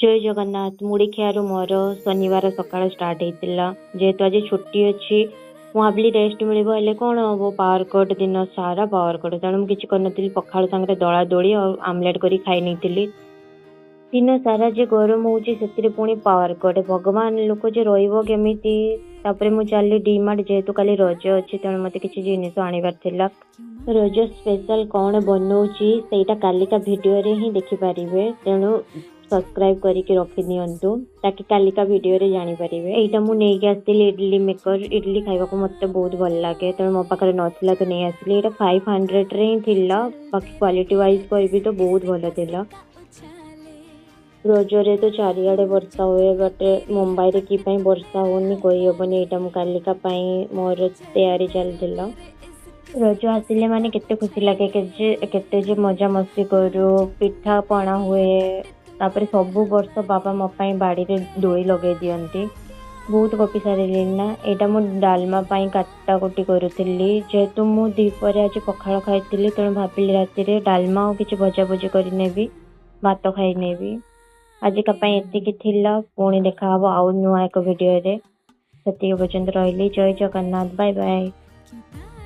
ଜୟ ଜଗନ୍ନାଥ। ମୁଢ଼ି ଖିଆରୁ ମୋର ଶନିବାର ସକାଳ ଷ୍ଟାର୍ଟ ହେଇଥିଲା। ଯେହେତୁ ଆଜି ଛୁଟି ଅଛି, ମୁଁ ଭାବିଲି ରେଷ୍ଟ ମିଳିବ। ହେଲେ କ'ଣ ହବ, ପାୱାର କଟ୍, ଦିନ ସାରା ପାୱାର କଟ୍। ତେଣୁ ମୁଁ କିଛି କରିନଥିଲି। ପଖାଳ ସାଙ୍ଗରେ ଦଳା ଦୋଳି ଆଉ ଆମଲେଟ୍ କରି ଖାଇ ନେଇଥିଲି। ଦିନ ସାରା ଯେ ଗରମ ହେଉଛି, ସେଥିରେ ପୁଣି ପାୱାର କଟ୍। ଭଗବାନ, ଲୋକ ଯେ ରହିବ କେମିତି? ତାପରେ ମୁଁ ଚାଲିଲି ଡିମାର୍ଟ। ଯେହେତୁ କାଲି ରଜ ଅଛି, ତେଣୁ ମୋତେ କିଛି ଜିନିଷ ଆଣିବାର ଥିଲା। ରଜ ସ୍ପେଶାଲ କ'ଣ ବନଉଛି, ସେଇଟା କାଲିକା ଭିଡ଼ିଓରେ ହିଁ ଦେଖିପାରିବେ। ତେଣୁ ସବସ୍କ୍ରାଇବ୍ କରିକି ରଖିଦିଅନ୍ତୁ, ତାକି କାଲିକା ଭିଡ଼ିଓରେ ଜାଣିପାରିବେ। ଏଇଟା ମୁଁ ନେଇକି ଆସିଥିଲି ଇଡଲି ମେକର। ଇଡଲି ଖାଇବାକୁ ମୋତେ ବହୁତ ଭଲ ଲାଗେ, ତେଣୁ ମୋ ପାଖରେ ନଥିଲା ତ ନେଇ ଆସିଲି। ଏଇଟା 500ରେ ହିଁ ଥିଲା। ବାକି କ୍ୱାଲିଟି ୱାଇଜ୍ କହିବି ତ ବହୁତ ଭଲ ଥିଲା। ରଜରେ ତ ଚାରିଆଡ଼େ ବର୍ଷା ହୁଏ, ବଟ୍ ମୁମ୍ବାଇରେ କି ପାଇଁ ବର୍ଷା ହେଉନି କହିହେବନି। ଏଇଟା ମୁଁ କାଲିକା ପାଇଁ ମୋର ତିଆରି ଚାଲିଥିଲା। ରଜ ଆସିଲେ ମାନେ କେତେ ଖୁସି ଲାଗେ, କେତେ ଯେ ମଜାମସ୍ତି କରୁ, ପିଠା ପଣା ହୁଏ। ତାପରେ ସବୁ ବର୍ଷ ବାବା ମୋ ପାଇଁ ବାଡ଼ିରେ ଦୋଳି ଲଗେଇ ଦିଅନ୍ତି। ବହୁତ ଗପି ସାରିଲିଣି ନା? ଏଇଟା ମୁଁ ଡାଲମା ପାଇଁ କାଟାକୁଟି କରୁଥିଲି। ଯେହେତୁ ମୁଁ ଦ୍ୱିପହରେ ଆଜି ପଖାଳ ଖାଇଥିଲି, ତେଣୁ ଭାବିଲି ରାତିରେ ଡାଲମା ଆଉ କିଛି ଭଜାଭୁଜି କରିନେବି, ଭାତ ଖାଇନେବି। ଆଜିକା ପାଇଁ ଏତିକି ଥିଲା। ପୁଣି ଦେଖାହବ ଆଉ ନୂଆ ଏକ ଭିଡ଼ିଓରେ। ସେତିକି ପର୍ଯ୍ୟନ୍ତ ରହିଲି। ଜୟ ଜଗନ୍ନାଥ। Bye bye.